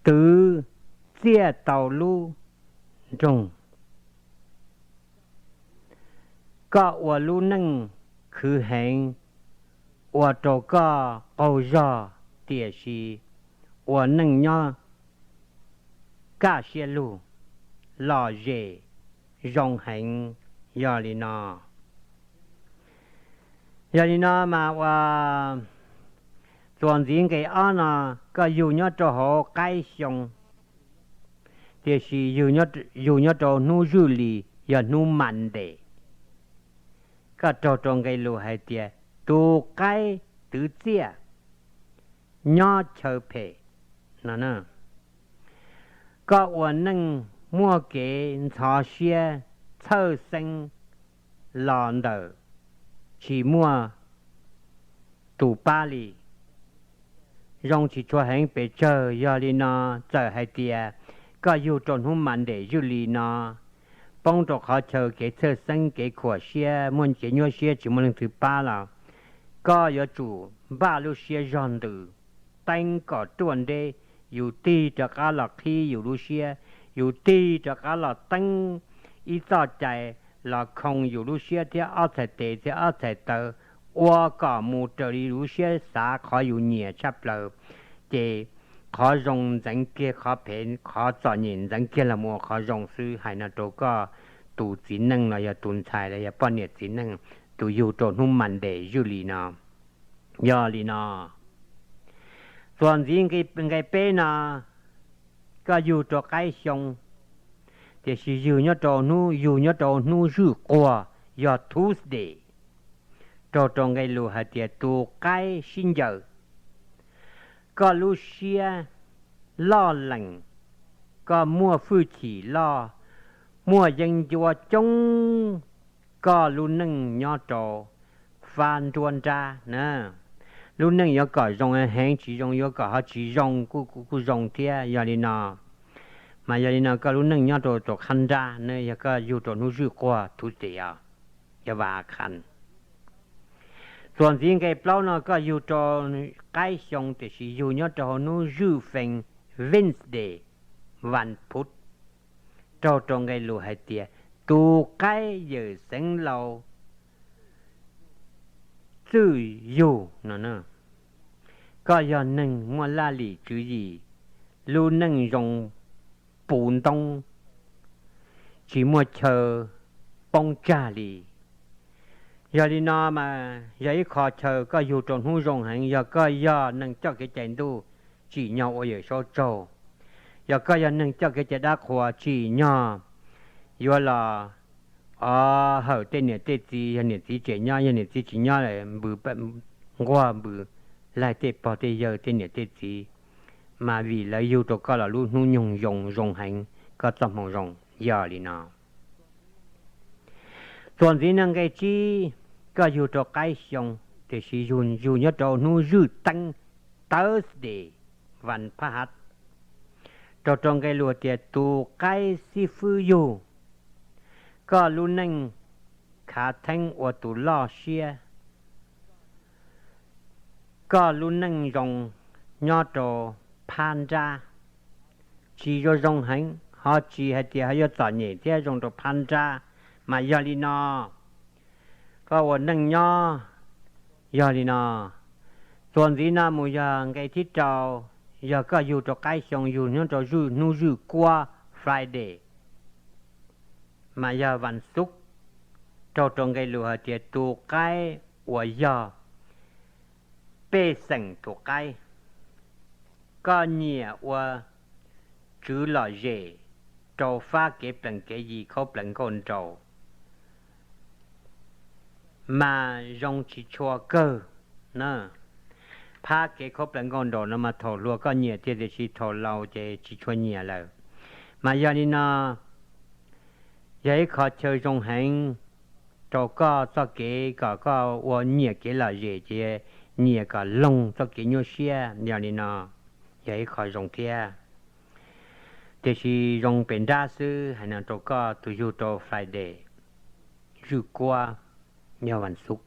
twv txiaj tau lub nroog. Koj ua lub neej khwv heev, ua rau koj qaug zog, tiam sis ua neej nyob kaj siab lug, lom zem zoo heev. Yog li no, yog li no mas ua txuas ntxiv nqe ob no, koj yug nyob rau hauv qaib xyoo, tiam sis yug nyob rau hnub zwj li, yog hnub Monday. Koj raug rau nqe lus hais tias tus qaib twv txiaj nyob chaw phem no. Koj ua neej muaj kev ntxhov siab, txhawj xeeb los ntawm tsis muaj tus pab li, zoo tsis tshua heev pes tsawg. Yog li no, txawm hais tias koj yug rau hnub Monday zwj li no, poob rau qhov chaw kev txhawj xeeb, kev khuam siab, muaj kev nyuaj siab tsis muaj leej twg pab los, koj yuav tsum npaj lub siab zog ntws, teeb kom ruaj nreb, yus tig rov qab los qhib yus lub siab, yus tig rov qab los teeb ib txoj cai los khoo yus lub siab thiab ob txhais tes thiab ob txhais taw, ua kom mus raws li lub siab xav qhov yus nyiam tshaj plaws, ces qhov zoo ntxeev kiag qhov phem, qhov txom nyem ntxeev kiag los mus ua qhov zoo xwb. Hais no rau koj tus txiv neej los yog tus ntxhais los yog poj niam txiv neej, tus yug rau hnub Monday zwj li no. Yog li no, txuas ntxiv nqe peb no, koj yug rau qaib xyoo, tiam sis yug nyob rau hnub, yug nyob rau hnub zwj quag, yog Tuesday, raug rau nqe lus hais tias tus qaib sib ncaws. Koj lub siab loj lees, koj muaj hwj chim loj, muaj yeeb ncuab coob, koj lub neej nyob rau fab nruab nrab na. Lub neej yuav kom zoo heev tsis zoo, yuav kom ho tsis zoo kuj kuj zoo thiab. Yog li no, mas yog li no koj lub neej nyob rau tus qhab nrab na, yog koj yug rau hnub zwj quag Tuesday os, yog vas a kha. Txuas ntxiv nqe plaub no koj yug rau qaib xyoo tiam sis yug nyob rau hauv hnub zwj fees Wednesday, vas phuv, raug rau nqe lus hais tias tus qaib yawm xeev laus txwj yug no. Koj yog neeg muaj laj lim tswv yim, lub neej zoo puv ntoob, tsis muaj chaw poob tsag li. Yog li no mas yog ib qho chaw koj yug rau hnub zoo heev, yog koj yog neeg coj kev cai ntuj, tsim nyog ua Yawm Saub tsaug. Yog koj yog neeg coj kev cai dab qhuas, tsim nyog yuav los o hawm tej niam tej txiv, yog niam txiv tseem nyob, yog niam txiv tsis nyob lawm, npws nquag npws laig tej pog tej yawg tej niam tej txiv, mas vim lawv yug rau koj los lub hnub nyoog zoo, zoo heev, koj txoj hmoo zoo. Yog li no, txuas ntxiv no nqe tsib, koj yug rau qaib xyoo, tiam sis yug nyob rau hnub zwj teeb, Thursday, vas phab hav, raug rau nqe lus tias tus qaib xib fwb yug, koj lub neej khav theeb ua tus loj siab, koj lub neej zoo nyob rau phab nrab, tsis zoo zoo heev, ho tsis hais tias ho yuav txom nyem thiab, zoo rau phab nrab. Mas yog li no, koj ua neej nyob, yog li no, txuas ntxiv no mus yog nqe thib rau, yog koj yug rau qaib xyoo, yug nyob rau zwj, hnub zwj kuab, Friday, mas yog vas xuv, raug rau nqe lus hais tias tus qaib uas yog pej xeem tus qaib, koj nyiam ua tswv lom zem rau fab kev plees kev yi, khaub plees nkauj nraug, mas zoo tsis tshua kawg na. Phab kev khaub plees nkauj nraug no mas thaum hluas koj nyiam tiag, tiam sis thaum laus ces tsis tshua nyiam lawm. Mas yog li no, yog ib qho chaw zoo heev rau koj txoj kev kom koj ua nyiam kev lom zem, ces nyiam kom loog txoj kev nyuaj siab. Yog li no, yog ib qho zoo thiab, tiam sis zoo pem nrab xwb. Hais no rau koj tus yug rau Friday, zwj kuab, yog vas xuv.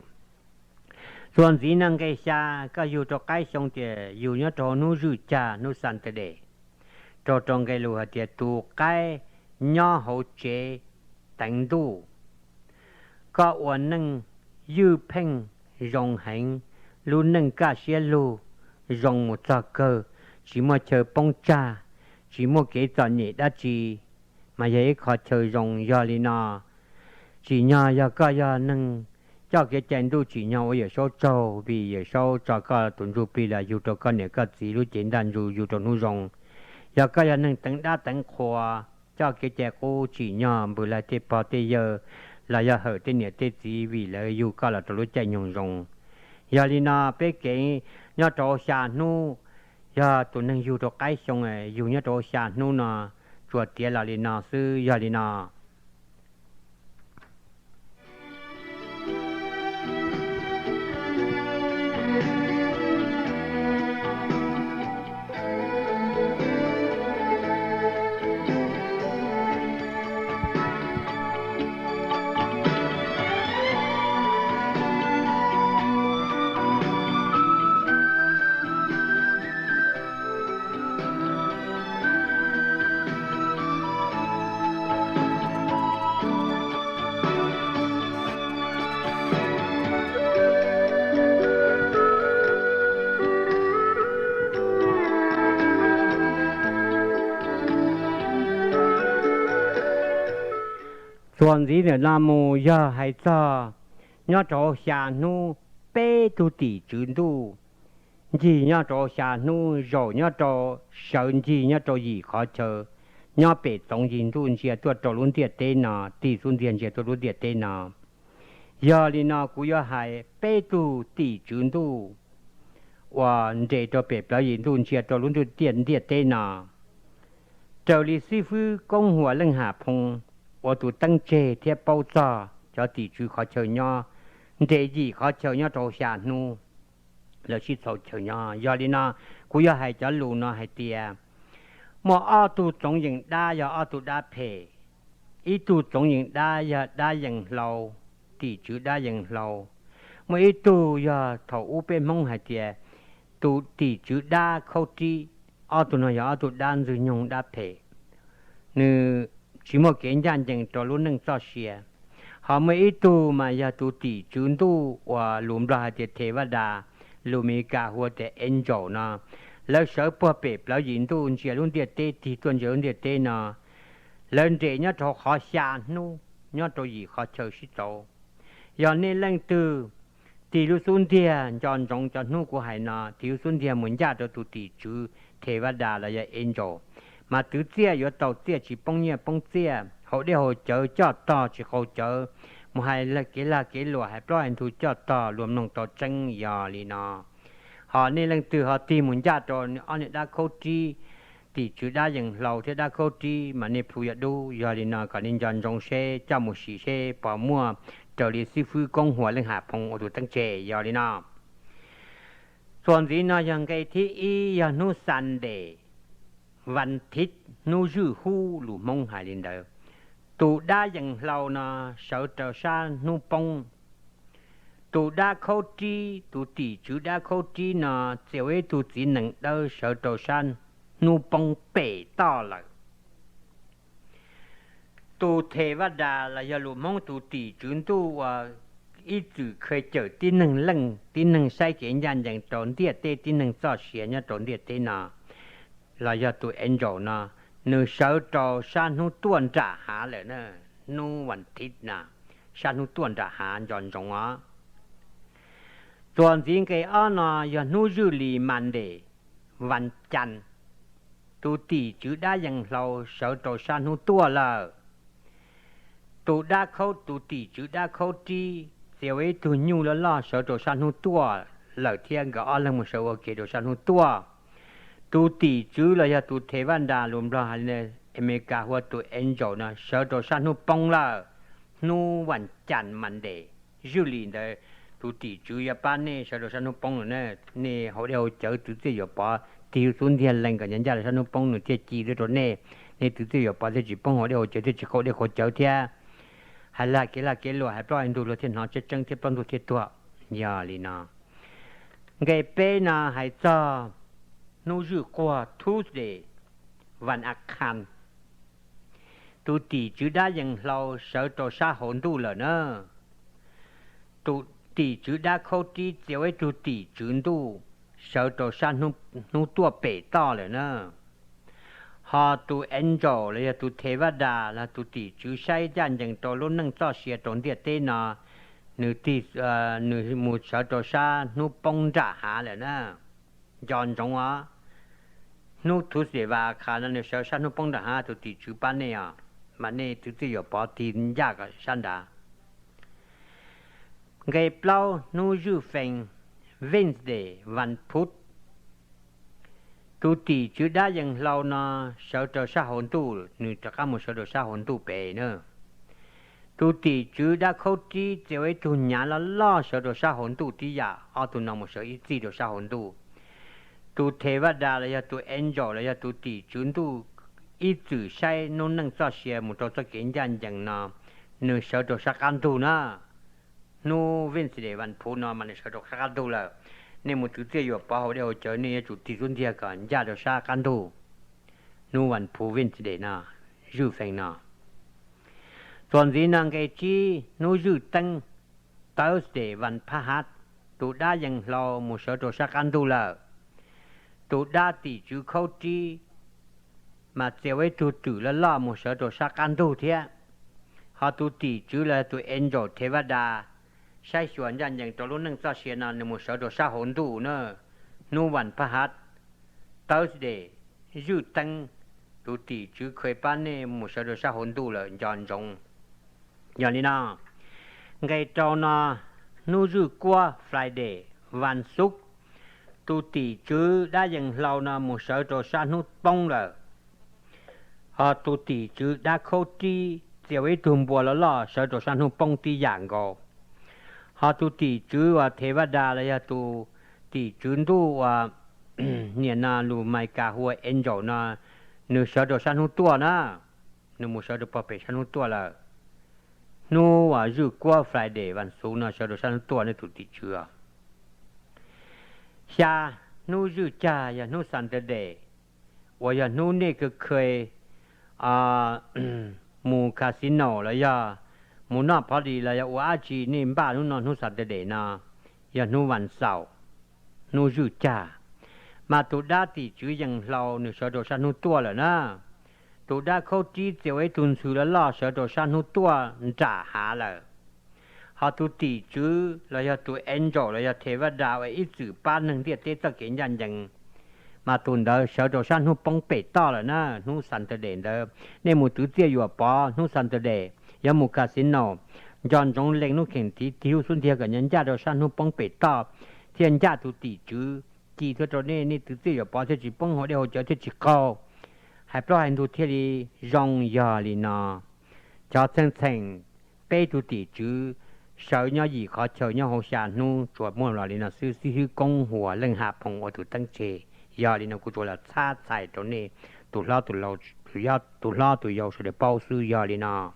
Txuas ntxiv no nqe xya, koj yug rau qaib xyoo tias yug nyob rau hnub zwj cag, hnub Saturday, Rau rau nqe lus hais tias tus qaib nyob hauv tsev teev ntuj. Koj ua neej ywj pheej zoo heev, lub neej kaj siab lug zoo mus txog kawg, tsis muaj chaw poob tsag, tsis muaj kev txom nyem dab tsi, mas yog ib qho chaw zoo. Yog li no, tsim nyog yog koj yog neeg coj kev cai ntuj, tsim nyog ua Yawm Saub tsaug, vim Yawm Saub tso koj tus ntsuj plig los yug rau koj niam koj txiv lub cev ntaj ntsuj yug rau hnub zoo. Yog koj yog neeg teev dab teev qhua, coj kev cai qub, tsim nyog npws laig tej pog tej yawg los yog hawm tej niam tej txiv vim lawv yug koj los rau lub caij nyoog zoo. Yog li no peb kev nyob rau xya hnub, yog tus neeg yug rau qaib xyoo, yug nyob rau xya hnub no, tsuas tiav los li no xwb. Yog li no, txuas ntxiv ntawm no mus yog hais txog nyob rau xya hnub, peb tug tim tswv ntuj ncig nyob rau xya hnub, zaum nyob rau, sawv ncig nyob rau yim qhov chaw nyob pem txoov yim ntuj ntsia tuaj rau lub ntiaj teb no, tig xub ntiag ntsia tuaj lub ntiaj teb no. Yog li no kuv yuav hais peb tug tim tswv ntuj uas nres rau pem plawv yim ntuj ntsia rau lub ntiaj teb no. Raws li xib fwb Koob Huas Leej Ham Phoo ua tus teeb tseg thiab paub txog cov tim tswv qhov chaw nyob, nres yim qhov chaw nyob rau xya hnub, lawv sib txhau chaw nyob. Yog li no, kuv yuav hais cov lus no hais tias muaj ob tug txoov yees dab yog ob tug dab phem. Ib tug txoov yees dab yog dab yees hlau, tim tswv dab yees hlau. Muaj ib tug yog thaum ub peb Hmoob hais tias tus tim tswv dab khaub rib. Ob tug no yog ob tug dab ntxwg nyoog dab phem, nws tsis muaj kev ncaj ncees rau lub neej txoj sia. Ho muaj ib tug mas yog tus tim tswv ntuj uas lus Nplog hais tias Thevadas, lus Meskas hu ua tias angel no. Lawv sawv puag pem plawv yim ntuj ntsia lub ntiaj teb, tig tuaj ntsia lub ntiaj teb no. Lawv nres nyob rau qhov xya hnub, nyob rau yim qhov chaw sib txhau. Yog nej leej twg tig lub xub ntiag nco ntsoov cov hnub kuv hais no, tig lub xub ntiag mus ncaj rau tus tim tswv Thevadas los yog angel, mas twv txiaj yuav tau txiaj, tsis poob nyiaj poob txiaj, haus dej haus cawv coj tog tsis qaug cawv, mus hais kev lag kev luam hais plaub hais ntug coj tog luag mloog tau tseeb. Yog li no, ho nej leej twg ho tig mus ncaj rau ob niag dab khaub rib, tim tswv dab yees hlau thiab dab khaub rib mas nej plhu yuav dub. Yog li no kom nej nco ntsoov seb coj mus sim seb puas muaj raws li xib fwb Koob Huas Leej Ham Phoo ua tus teeb tseg. Yog li no, txuas ntxiv no yog nqe thib ib yog hnub Sunday, vas thiv, hnub zwj hub lus Hmoob hais li ntawd. Tus dab yees hlau no sawv rau sab hnub poob. Tus dab khaub rib, tus tim tswv dab khaub rib no txia ua ib tug txiv nees dawb sawv rau sab hnub poob pem toj lawm. Tus Thevadas los yog lus Hmoob tus tim tswv ntuj uas ib txwm kha cawm tib neeg leej tib neeg saib kev ncaj ncees rau ntiaj teb tib neeg txoj sia nyob rau ntiaj teb no, los yog tus angel no, nws sawv rau sab hnub tuaj nram hav lawm na, hnub vas thiv na, sab hnub tuaj nram hav nco ntsoov os. Txuas ntxiv nqe ob no yog hnub zwj lis Monday, vas cas, tus tim tswv dab yees hlau sawv rau sab hnub tuaj lawm. Tus dab khaub, tus tim tswv dab khaub rib txia ua ib tug nyuj loj loj sawv rau sab hnub tuaj lawm thiab nkawd ob leeg mus sawv ua ke rau sab hnub tuaj. Tus tim tswv los yog tus Thevadas lus Nplog hais li Amelikas hu ua tus angel no sawv rau sab hnub poob lawm, hnub vas cas Monday. Zwj lis ntawd tus tim tswv yuav pab nej sawv rau sab hnub poob lawm na. Nej haus dej haus cawv twv txiaj yuam pov, tig lub xub ntiag lees kom ncaj ncaj rau sab hnub poob nws thiaj ci tuaj rau nej. Nej twv txiaj yuam pov thiaj tsis poob, haus dej haus cawv thiaj tsis qaug dej qaug cawv thiab. Hais lag kev lag kev luam hais plaub hais ntug luag thiaj hnov tseeb tseeb thiab plaub ntug thiaj tuag. Yog li no, nqe peb no hais txog hnub zwj quag Tuesday, Vaj Av Khas, tus tim tswv dab yees hlau sawv rau sab hauv ntuj lawm na. Tus tim tswv dab khaub rib txia ua ib tug tim tswv ntuj sawv rau sab hnub tuaj pem toj lawm na. Ho tus angel los yog tus thevadas los tus tim tswv saib ncaj ncees rau lub neej txoj sia rau ntiaj teb no, nws tig, nws mus sawv rau sab hnub poob nram hav lawm na. Nco ntsoov os, hnub Tuesday Vaj Av Khas no nws sawv sab hnub poob nram hav, tus tim tswv pab nej os, mas nej tus txiaj yuam pov tig ncaj sab nrad. Nqe plaub, hnub zwj fees, Wednesday, Vaj Phuv. Tus tim tswv dab yees hlau no sawv rau sab hauv ntuj, nws rov qab mus sawv rau sab hauv ntuj pem na. Tus tim tswv dab khaub rib txia ua ib tug nyav loj loj sawv rau sab hauv ntuj tib yam, ob tug no mus sawv ib txij rau sab hauv ntuj. Tus thevadas los yog tus angel los yog tus tim tswv ntuj ib txwm saib lub neej txoj sia mus rau txoj kev ncaj ncees no, nws sawv rau sab qab ntug na. Hnub Wednesday, Vaj Phuv no mas nws sawv rau sab qab ntug lawm. Nej mus twv txiaj yuam pov haus dej haus cawv nej yuav tsum tig xub ntiag kom ncaj rau sab qab ntug. Hnub Vaj Phuv, Wednesday no, zwj fees no. Txuas ntxiv no nqe tsib, hnub zwj teeb, Thursday, Vaj Phab Hav, tus dab yees hlau mus sawv rau sab qab ntug lawm. Tus dab tim tswv khaub rib mas txia ua ib tug twm loj loj mus sawv rau sab qab ntug thiab. Ho tus tim tswv los tus angel thevadas saib xyuas ncaj ncees rau lub neej txoj sia no nws mus sawv rau sab hauv ntuj na. Hnub Vaj Phab Hav, Thursday, zwj teeb, tus tim tswv khaub pab nej mus sawv rau sab hauv ntuj lawm, nco ntsoov. Yog li no, nqe rau no, hnub zwj kuab, Friday, Vaj Xuv, tus tim tswv dab yees hlau no mus sawv rau sab hnub poob lawm. Ho tus tim tswv dab khaub rib txia ua ib tug npua loj loj sawv rau sab hnub poob tib yam nkaus. Ho tus tim tswv uas thevadas los yog tus tim tswv ntuj uas niam no lus Amelikas hu ua angel no, nws sawv rau sab hnub tuaj na, nws mus sawv rau pog pem sab hnub tuaj lawm. Hnub uas zwj kuab, Friday, Vaj Xuv no sawv rau sab hnub tuaj nej tus tim tswv. Xya, hnub zwj cag yog hnub Saturday, uas yog hnub nej kawg kha mus casino los yog mus noj party los yog ua dab tsi nej npaj hnub no, hnub Saturday no, yog hnub Vaj Xaum, hnub zwj cag. Mas tus dab tim tswv yees hlau nws sawv rau sab hnub tuaj lawm na. Tus dab khaub rib txia ua ib tug ntxhw loj loj sawv rau sab hnub tuaj nram hav lawm. Ho tus tim tswv los yog tus angel los yog thevadas uas ib txwm pab neeg ntiaj teb txoj kev ncaj ncees, mas tus ntawd sawv rau sab hnub poob pem toj lawm na. Hnub Saturday ntawd nej mus twv txiaj yuam pov hnub Saturday, yuav mus casino, nco ntsoov lees lub kheem tiv tig lub xub ntiag kom nyob ncaj rau sab hnub poob pem toj, thiaj ncaj tus tim tswv ci tuaj rau nej, nej twv txiaj yuam pov thiaj tsis poob, haus dej haus cawv thiaj tsis qaug, hais plaub hais ntug thiaj li zoo. Yog li no, cov txheej txheem peb tug tim tswv sawv nyob yim qhov chaw nyob hauv xya hnub, tsuas muaj los li no xwb. Xib hwb Koob Huas Leej Ham Phoo ua tus teeb tseg. Yog li no kuv tsuas los txhab txhais rau nej tus hlob tus yau sawv daws paub xwb. Yog li no.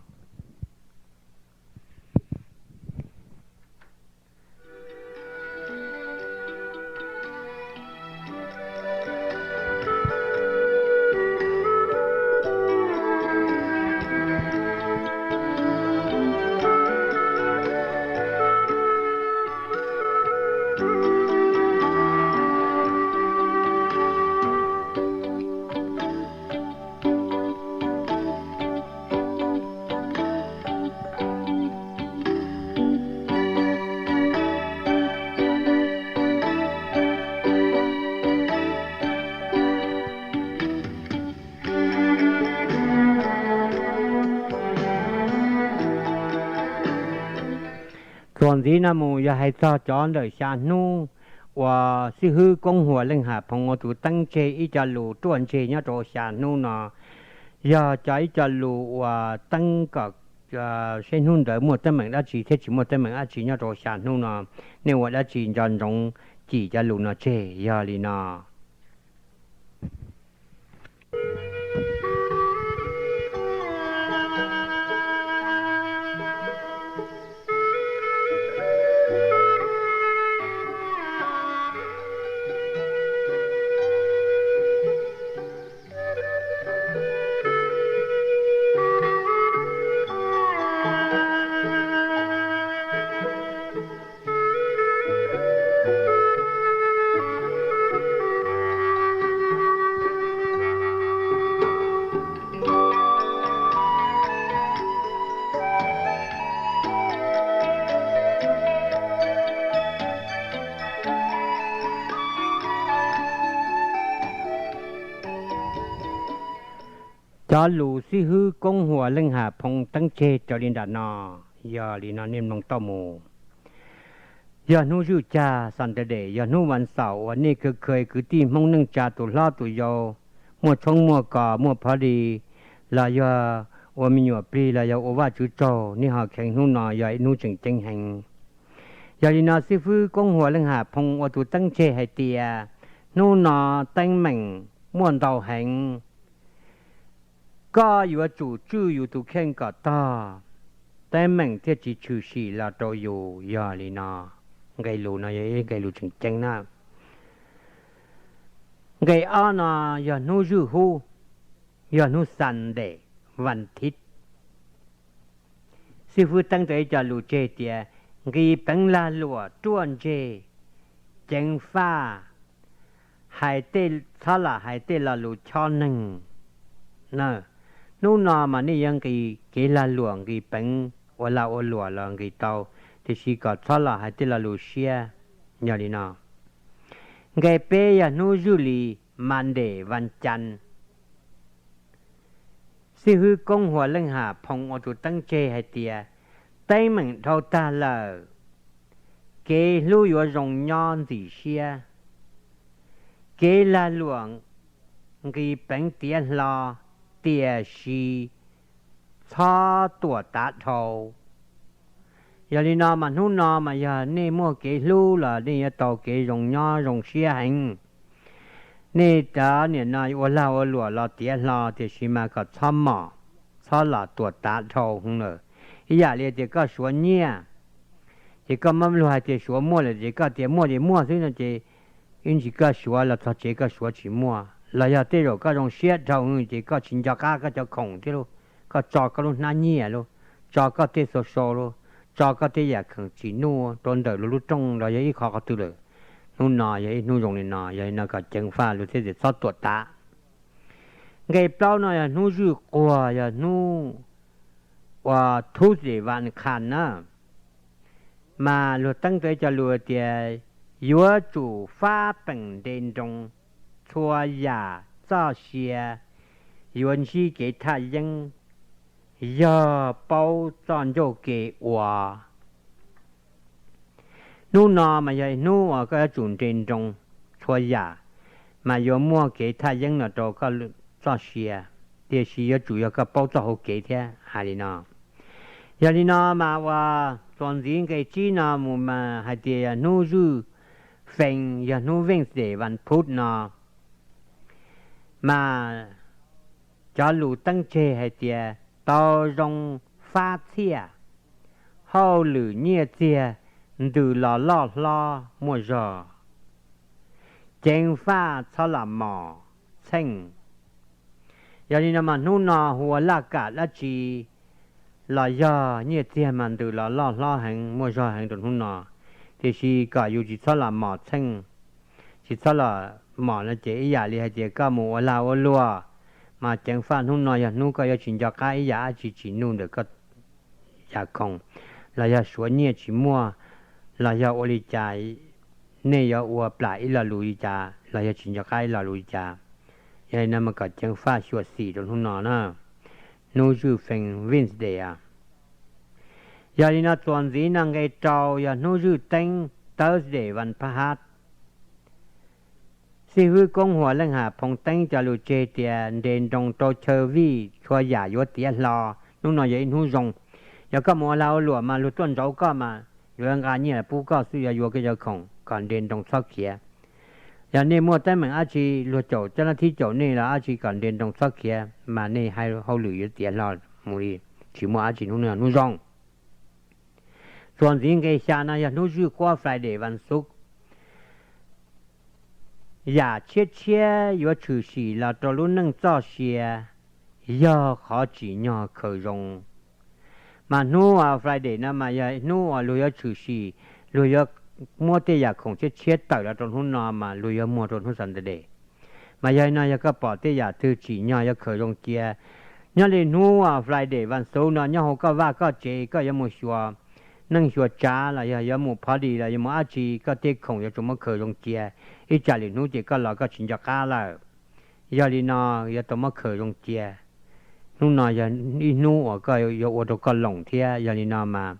Txuas ntxiv no mus yog hais txog cov ntawm xya hnub uas xib hwb Koob Huas Leej Ham Phoo ua tus teeb tseg ib co lus ruaj ntseg nyob rau xya hnub no. Yog cov ib co lus uas teeb kom seb hnub ntawd muaj teeb meem dab tsi thiab tsis muaj teeb meem dab tsi nyob rau xya hnub no. Nej ua dab tsi nco ntsoov cim cov lus no tseg. Yog li no. Cov lus xib hwb Koob Huas Leej Ham Phoo teeb tseg raws li nram no, yog li no nej mloog tau mus. Yog hnub zwj cag Sunday, yog hnub vas xaum uas nej kawg kha kwv tij Hmoob neej tsa tus hlob tus yau, muaj tshoob muaj kos muaj party, los yog ua me nyuam plig los yog ua Vajtswv tsaug, nej ho kheev hnub no yog ib hnub tseem ceeb heev. Yog li no xib hwb Koob Huas Leej Ham Phoo ua tus teeb tseg hais tias hnub no teeb meem muaj ntau heev. Koj yuav tsum tswj yus tus kheej kom tog, teeb meem thiaj tsis tshwm sim los rau yus. Yog li no, nqe lus no yog ib nqe lus tseem ceeb na. Nqe ob no yog hnub zwj hub, yog hnub Sunday, vas thiv. Xib hwb teeb tau ib co lus tseg tias nqis peev lag luam ruaj ntseg, ceev faj, hais tej, txhob lam hais tej lo lus chob neeg. Hnub no mas nej yuav nqis kev lag luam nqis peev ua lag ua luam los nqis tau, tiam sis kom txhob los hais tej lo lus siab. Yog li no, nqe peb yog hnub zwj lis Monday, vas cas. Xib hwb Koob Huas Leej Ham Phoo ua tus teeb tseg hais tias teeb meem dhau tag lawm, kev hlub yuav zoo nyob ntxim siab. Kev lag luam nqis peev tiav hlo, tiam sis txhob tuam tav dhau. Yog li no mas hnub no mas yog nej muaj kev hlub los nej yuav tau kev zoo nyob zoo siab heev. Nej cov niam no ua lag ua luam los tiav hlo, tiam sis mas kom txhob mom, txhob los tuam tav dhau heev lawm. Ib yam li tias koj suav nyiaj, ces koj muab luag hais tias suav muaj lawm ces koj tias muaj ces muaj xwb no ces ib ntsis koj suav los txog tsev koj suav tsis muaj, los yog tej zaum koj zoo siab dhau ces koj tsis nco qab koj cov khoom thiab lauj, koj tso koj lub hnab nyiaj lauj, tso koj tej xau sau lauj, tso koj tej yam khoom tsim nuj rau ntawm luag lub rooj los yog ib qho qhov twg lawm. Hnub no yog ib hnub zoo li no, yog li no kom ceev faj luag thiab txhob tuam tav. Nqe plaub no yog hnub zwj quag, yog hnub uas Tuesday, vas qhas na, mas luag teeb tau ib co lus tias yuav tsum fab peem nte nroo txhua yam txoj sia, yuav ntsib kev thaj yeeb, yog paub txoj ncauj ke ua. Hnub no mas yog hnub uas koj yuav tsum nte nroo txhua yam, mas yuav muaj kev thaj yeeb los rau koj txoj sia, tiam sis yuav tsum yog koj paub txoj hau kev thiab hais li no. Yog li no mas ua txuas ntxiv nqe tsib no mus mas hais tias yog hnub zwj fees, yog hnub Wednesday, vas phuv no, mas cov lus teeb tseg hais tias tau zoo fab txhiaj, hauj lwm nyiaj txiag ntws los loj hlob muaj zog, ceev faj txhob lam mom txheej. Yog li no mas hnub no hu ua laj kam dab tsi los yog nyiaj txiag mas ntws los loj hlob heev muaj zog heev rau hnub no, tiam sis kom yus tsis txhob lam mom txheej. Tsis txhob lam mom no ces ib yam li hais tias koj mus ua lag ua luam, mas ceev faj hnub no yog hnub koj yuav tsis nco qab ib yam dab tsi tsim nuj ntawm koj yam khoom, los yog suav nyiaj tsis muaj, los yog ua li cas, nej yuav ua plam ib lo lus li cas los yog tsis nco qab ib lo lus li cas. Yog li no mas kom ceev faj xyuam xim rau hnub no na, hnub zwj fees Wednesday a. Yog li no txuas ntxiv no nqe rau yog hnub zwj teeb Thursday, vas phab hab. Xib hwb Koob Huas Leej Ham Phoo teeb cov lus tseg tias nte nroo rau chaw vij txhua yam yuav tiav hlo. Hnub no yog ib hnub zoo, yog koj mus ua lag ua luam mas luag tuaj ntsauv koj mas yuav nqa nyiaj los pub koj xwb, yuav yuav koj cov khoom kom nte nroo txhob khiav. Yog nej muaj teeb meem dab tsi luag caum coj nab thib caum nej los dab tsi kom nte nroo txhob khiav mas nej hauj lwm yuav tiav hlo mus li, tsis muaj dab tsi, hnub no yog hnub zoo. Txuas ntxiv nqe xya no yog hnub zwj quab Friday, vas xuv. Yam tshiab tshiab yuav tshwm sim los rau lub neej txoj sia yog qhov tsim nyog khaws zoo. Mas hnub Friday no mas yog hnub uas luag yuav tshwm sim, luag yuav muab tej yam khoom tshiab tshiab tawm los rau hnub no mas luag yuav muag rau hnub Saturday. Mas yog li no yog koj pom tej yam twg tsim nyog yuav khaws zoo cia, nyob li hnub Friday, vas xuv no nyob hauv koj vaj koj tsev koj yuav mus xyuas neej xyuas tsav los yog yuav mus party los yuav mus dab tsi, koj tej khoom yuav tsum muab khaws zoo cia. Ib tsam lwm hnub ces koj los koj tsis nco qab lawm. Yog li no yuav tau muab khaws zoo cia. hnub no yog ib hnub uas koj yuav ua rau koj loos thiab. Yog li no mas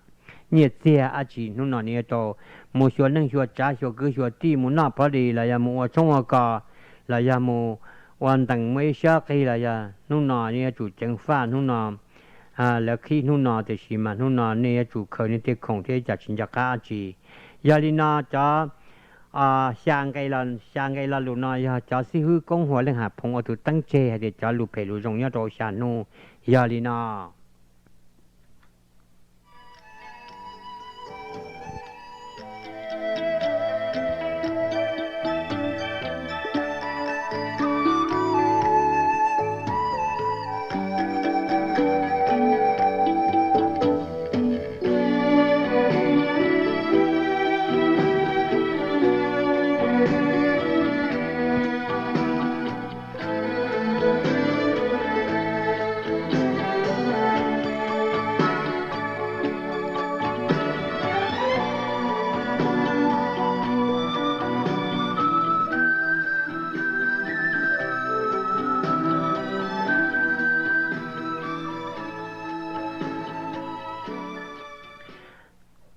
nyiaj txiag dab tsi hnub no nws yuav tau mus xyuas neej xyuas tsav, xyuas kwv xyuas tij, mus noj party los yog mus ua tshoob ua kos, los yog mus ua ntees muaj ib sab qig los yog hnub no nws yuav tsum ceev faj hnub no. Lawv qhib hnub no tiam sis mas hnub no nej yuav tsum khaws nej tej khoom thiab cas tsis nco qab dab tsi. Yog li no cov xya nqe, xya nqe lo lus no yog cov xib hwb Koob Hua Leej Ham Phoov ua tus teeb tseg hais tias cov lus phem lus zoo nyob rau xya hnub. Yog li no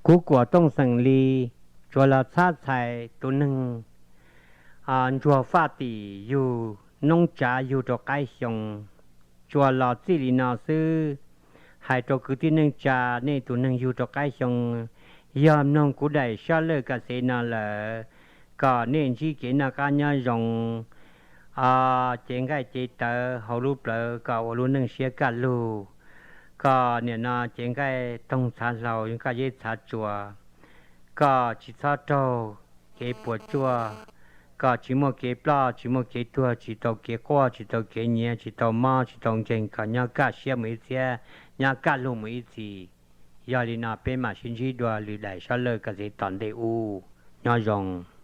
Kuv Kuam Tooj Xeem Lis, tsuas los txhab txhais tus neeg ntsuag faj tim yug noob tsav yug rau qaib xyoo. Tsuas los txij li no xwb, hais rau kwv tij neej tsa, nej tus neeg yug rau qaib xyoo, yog mloog kuv daim sab laj kas xev no lawm, kom nej ntsib kev noj qab nyob zoo, cev nqaij cev tawv hauv lub plawv kom ua lub neej siab kaj lug, kom nim no cev nqaij toog txhav hlau, kaj zeb txhav tsua, kom tsis txhob raug kev puas tsuaj, kom tsis muaj kev ploj, tsis muaj kev tuag, tsis tau kev quaj, tsis tau kev nyiav, tsis tau mob, tsis tau nkeeg, kom nyob kaj siab mus ib txhiab, nyob kaj lug mus ib txhis. Yog li no peb mam sib ntsib dua lwm daim sab laj kas xev tom ntej ub. Nyob zoo.